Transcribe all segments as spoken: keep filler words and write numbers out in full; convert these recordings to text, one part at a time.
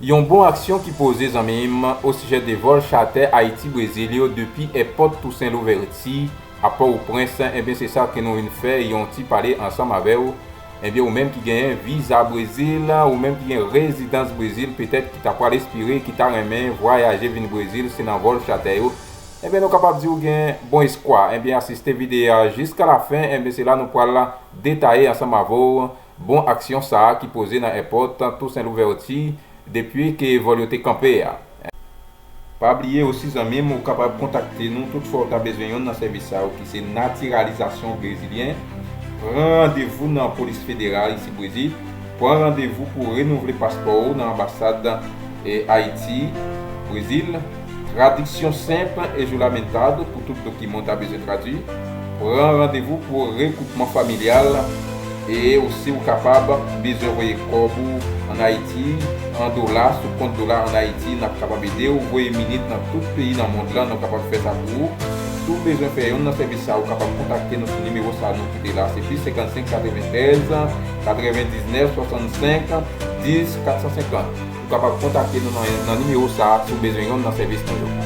Yon bon aksyon ki poze, zanmi m, osijè de vòl chatè Ayiti-Brezil yo depi èpòt Tousen Louvèti a Pòtoprens, enben se sa ke nou vin fè yon ti pale ansanm avè w. Enben ou menm ki genyen viza Brezil, ou menm ki gen rezidans Brezil, petèt ki ta pral espere, ki ta renmen vwayaje vin Brezil, se nan vòl chatè yo. Enben nou kapab di w gen bon espwa. Enben asiste videyo a jiska lafen, enben se la nou pral detaye ansanm avè w bon aksyon sa a ki poze nan èpòt Tousen Louvèti depi ke vòl yo te kanpe a. Pa bliye osi, zanmi m, ou kapab kontakte nou tout fwa ou ta bezwen yonn nan sèvis sa yo ki se natiralizasyon brezilyen. Pran randevou nan polis federal isi Brezil. Pran randevou pou renouvle paspò ou nan anbasad, eh, Ayiti, Brezil. Tradiksyon senp e juramentado pou tout dokiman ou ta bezwen tradui. Pran randevou pou regroupman familyal. E osi ou kapab bezwen voye kòb ou ann Ayiti, an dola, sou kont dola ann Ayiti, n ap kapab ede w. Voye minit nan tout peyi nan mond lan, nou kapab fè sa pou ou. Si w bezwen fè yonn nan sèvis sa, ou kapab kontakte nou sou nimewo sa nou kite la, se plis senkannsenk katreventrèz katrevendiznèf swasannsenk dis katsansenkant. Ou kapab kontakte nou nan, nan nimewo sa si w bezwen yonn nan sèvis nou yo.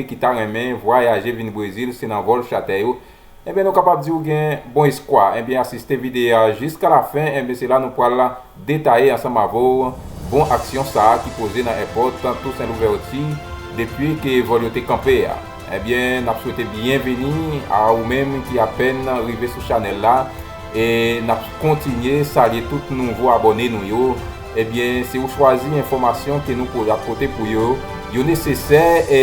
Ki ta renmen vwayaje vin Brezil, se nan vòl chatè yo. Enben nou kapab di w gen bon espwa. Enben asiste videyo a jiska lafen, enben se la nou pral detaye ansanm avè w bon aksyon sa a ki poze nan èpòt Tousen Louvèti depi ke vòl yo te kanpe a. Ebyen, n ap swete byenveni a ou menm ki apèn rive sou chanèl la, e n ap kontinye salye tout nouvo abòne nou yo. Ebyen, si ou chwazi enfòmasyon ke nou po-, ap pote pou yo, yo nesesè, e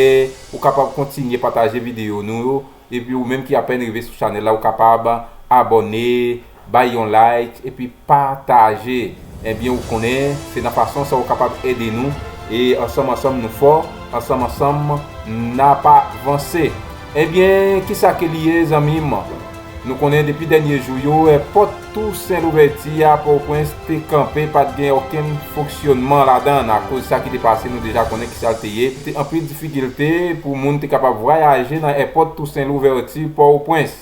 ou kapab kontinye pataje videyo nou yo, epi ou menm ki apèn rive sou chanèl la, ou kapab abòne, bay yon like, epi pataje. Ebyen, ou konnen, se nan fason sa ou kapab ede nou. E ansanm, ansanm, nou fò. Ansanm, ansanm, n ap avanse. Ebyen, kisa ke li ye, zanmi m? Nou konnen depi dènye jou yo, èpòt Tousen Louvèti a Pòtoprens te kanpe, pa t gen okenn fonksyonman ladan l. Akoz sa ki te pase, nou deja konnen kisa l te ye. Te anpil difikilte pou moun te kapab vwayaje nan èpòt Tousen Louvèti Pòtoprens.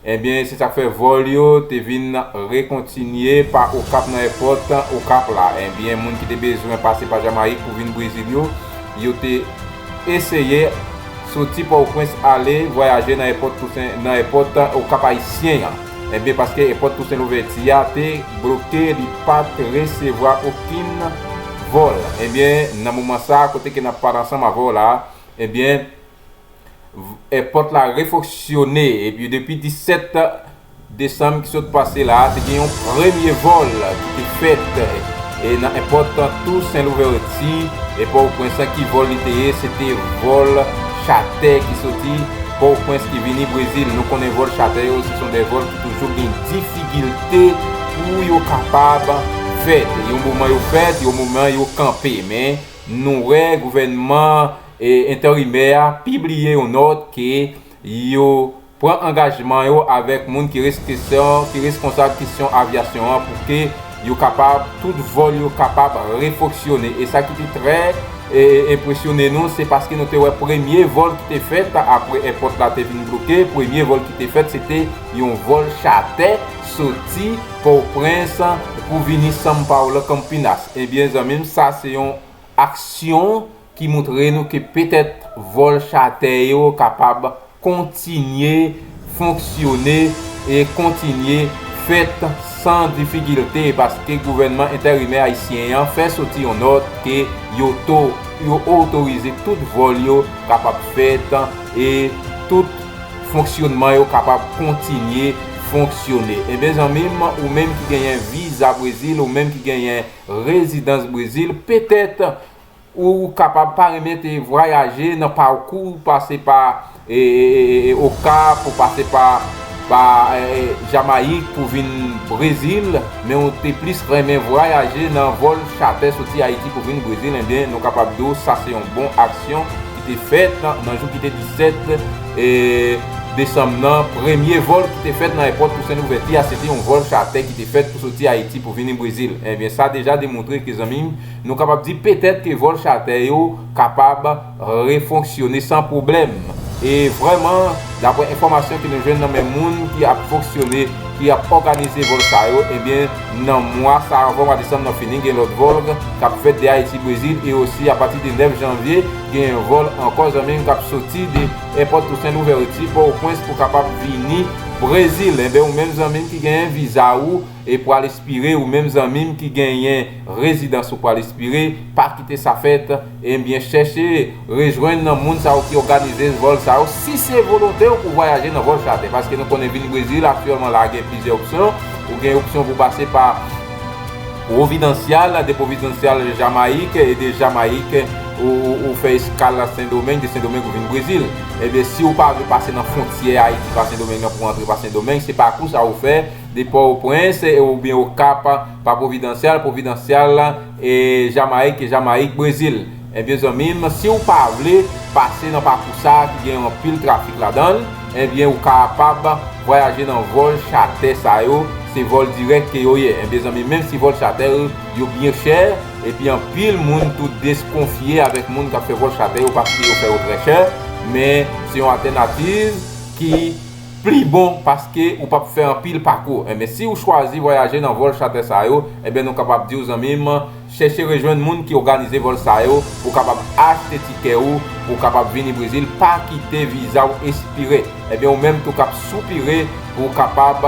Ebyen, se sa k fè vòl yo te vin rekontinye pa Okap nan èpòt Okap la. Ebyen, moun ki te bezwen pase pa Jamayik pou vin Brezil yo, yo te eseye soti Pòtoprens ale vwayaje nan èpòt Tousen, nan èpòt Okap ayisyen an. Ebyen, paske èpòt Tousen Louvèti a te bloke, li pa t resevwa okenn vòl. Ebyen, nan moman sa a, kote ke n ap pale ansanm avè w la, ebyen, èpòt la refonksyone, epi depi disèt desanm ki sot pase la, te gen yon premye vòl ki te fèt, e nan èpòt Tousen Louvèti, e Pòtoprens ki vòl li te ye, se te vòl chatè ki soti Pòtoprens ki vini Brezil. Nou konnen vòl chatè yo, se son de vòl ki toujou gen difikilte pou yo kapab fèt. Yon moman yo fèt, yon moman yo kanpe. Men nou wè gouvènman e enterimè a pibliye yon nòt ke yo pran angajman yo avèk moun ki res-, kesyon, ki reskonsab kesyon avyasyon an pou ke yo kapab, tout vòl yo kapab refonksyone. E sa ki te trè, e, enpresyone nou, se paske nou te wè premye vòl ki te fèt apre èpòt la te vin bloke, premye vòl ki te fèt, se te yon vòl chatè soti Pòtoprens pou vini São Paulo, Campinas. Ebyen, zanmi m, sa se yon aksyon ki montre nou ke petèt vòl chatè yo kapab kontinye fonksyone e kontinye fèt san difikilte, paske gouvènman enterimè ayisyen an fè soti yon nòt ke yo to-, yo otorize tout vòl yo kapab fèt e tout fonksyonman yo kapab kontinye fonksyone. Ebyen, zanmi m, ou menm ki genyen viza Brezil, ou menm ki genyen rezidans Brezil, petèt ou kapab pa renmen te vwayaje nan pakou, pase pa, e, e, e, e, Okap, ou pase pa, pa, e, Jamayik pou vin Brezil, men ou te plis renmen vwayaje nan vòl chatè soti Ayiti pou vin Brezil, ebyen, nou kapab di w sa se yon bon aksyon ki te fèt nan, nan jou ki te disèt, e, desanm nan, premye vòl ki te fèt nan èpòt Tousen Louvèti a, se te yon vòl chatè ki te fèt pou soti Ayiti pou vini Brezil. Ebyen, sa deja demontre ke, zanmi m, nou kapab di petèt ke vòl chatè yo kapab refonksyone san pwoblèm. E vrèman, daprè enfòmasyon ke nou jwenn nan men moun ki ap fonksyone, ki ap òganize vòl sa yo, ebyen, nan mwa sa, avan mwa desanm nan fini, gen lòt vòl k ap fèt de Ayiti Brezil, e osi apati de nèf janvye, gen vòl ankò, zanmi m, k ap soti de èpòt Tousen Louvèti, Pòtoprens, pou kapab vini Brezil. Ebyen, ou menm, zanmi m, ki genyen viza ou e pral espire, ou menm, zanmi m, ki genyen rezidans ou pral espire, pa kite sa fèt. Ebyen, chèche rejwenn nan moun sa yo ki òganize vòl sa yo, si se volonte w pou vwayaje nan vòl chatè, paske nou konnen vin Brezil aktyèlman la gen plizyè opsyon. Ou gen opsyon pou pase pa Providencial, de Providencial Jamayik, e de Jamayik ou, ou, ou fè eskal Sendomeng, de Sendomeng ou vin Brezil. Ebyen, si ou pa vle pase nan fwontyè Ayiti pa Sendomeng nan pou antre pa Sendomeng, se pakou sa ou fè de Pòtoprens, e, oubyen Okap pa Providencial, Providencial, e, Jamayik, e Jamayik, Brezil. Ebyen, zanmi m, si ou pa vle pase nan pakou sa a ki gen anpil trafik ladan l, ebyen, ou kapab vwayaje nan vòl chatè sa yo, se vòl dirèk ke yo ye. Ebyen, zanmi m, menm si vòl chatè yo, yo byen chè, epi anpil moun tou deskonfye avèk moun k ap fè vòl chatè yo, paske yo fè yo trè chè, men se yon altènativ ki pli bon, paske ou p ap fè anpil pakou. Ebyen, si ou chwazi vwayaje nan vòl chatè sa yo, ebyen, nou kapab di w, zanmi m, chèche rejwenn moun ki òganize vòl sa yo pou w kapab achte tikè ou, pou w kapab vini Brezil, pa kite viza w ekspire. Ebyen, ou menm tou k ap soupire pou w kapab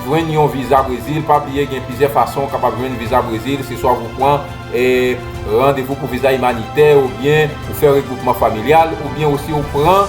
jwenn yon viza Brezil, pa bliye gen plizyè fason w kapab jwenn viza Brezil, se swa ou pran, e, randevou pou viza imanitè, oubyen ou fè regwoupman familyal, oubyen osi ou pran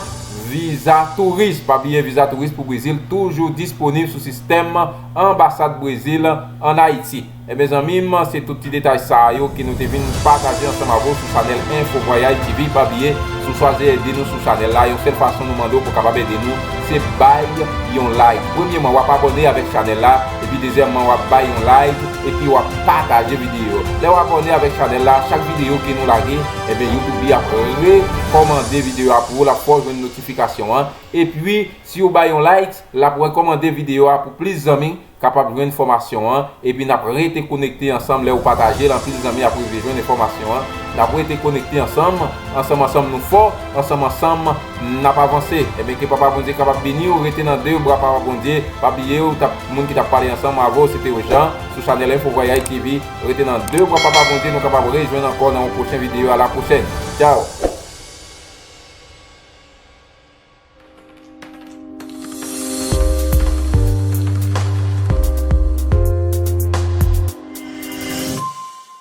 viza touris. Pa bliye, viza touris pou Brezil toujou disponib sou sistèm anbasad Brezil ann Ayiti. Ebyen, zanmi m, se tout ti detay sa yo ke nou te vin pataje ansanm avè w sou chanèl Info Vwayaj T V. Pa bliye, si w chwazi ede nou sou chanèl la, yon sèl fason nou mande w pou w kapab ede nou, se bay yon like. Premyèman, w ap abòne avèk chanèl la, epi dezyèmman, w ap bay yon like, epi w ap pataje videyo. Lè w abòne avèk chanèl la, chak videyo ke nou lage, ebyen, YouTube ap rekòmande videyo a pou ou, l ap fè w jwenn notifikasyon an. Epi, si w bay yon like, l ap rekòmande videyo a pou plis zanmi kapab jwenn enfòmasyon an, epi n ap rete konekte ansanm lè ou pataje l, anpil zanmi ap rive jwenn enfòmasyon an. N ap rete konekte ansanm, ansanm ansanm nou fò, ansanm ansanm n ap avanse. Ebyen, ke Papa Bondye kapab beni w, rete nan de bra Papa Bondye. Pa bliye, ou t ap, moun ki t ap pale ansanm avè w, se te Jean, sou chanèl Info Vwayaj T V. Rete nan de bra Papa Bondye, nou kapab rejwenn ankò nan yon pwochen videyo. A la pwochèn. Tchao!